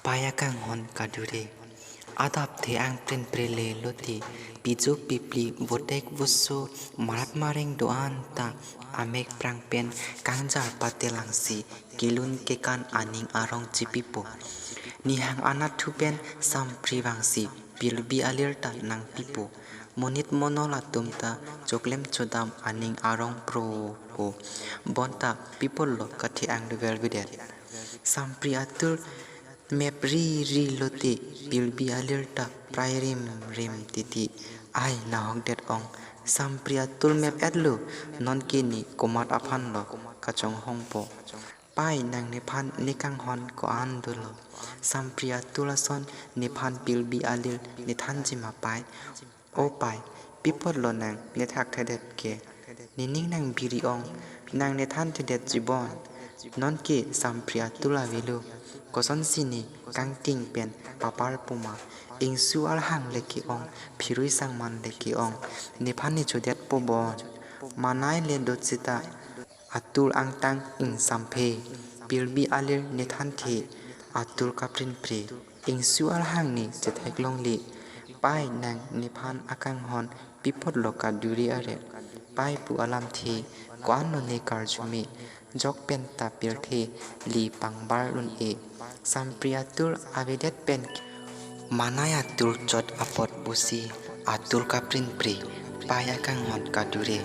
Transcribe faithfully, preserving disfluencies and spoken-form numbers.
Pai akanghon kadure. Adap the-ang prinpre le lote, pijo pipli votek voso marat mareng do-an ta amek prang pen kangjar patelangsi kelun kekan aning arong chipipo. Nihang anatthu pen Sampri vangsi pilbi alir ta nangpipo. Monit monol atum ta choklem chodam aning arong propo. Bonta pi apotlo kathe-ang dover vedet. Sampri atur mep ri ri lote pilbi alir ta prai rim rim titi. Ai nahokdet ong, Sampri atur mep-etlo, nonke ne komat aphanlo kachonghongpo. Pai, nang nephan ne kanghon ko-an dolo? Sampri atur ason nephan pilbi alir nethanji ma pai? O pai, pi apotlo nang nethakthedet ke? Nening nangbiri ong, nang nethanthedetji bon. Nonke Sampri atur avelo. Kosonsi ne kangting pen papar puma? Ingsu arhang le ke-ong, phirui sangman le ke-ong, nephan ne chodetpo bon. Manai le do seta atur angtang ingsamphe, pilbi alir nethanthe, atur kaprinpre, ingsu arhang ne chetheklongle. Pai, nang nephan akanghon pi apotlo kadure aret? Pai pu alamthe ko-anlo ne karjume? Jok pen ta pirthe, li pangbar un-e. Sampri atur avedet pen manai atur chot apot pusi atur kaprinpre, pai akanghon kadure.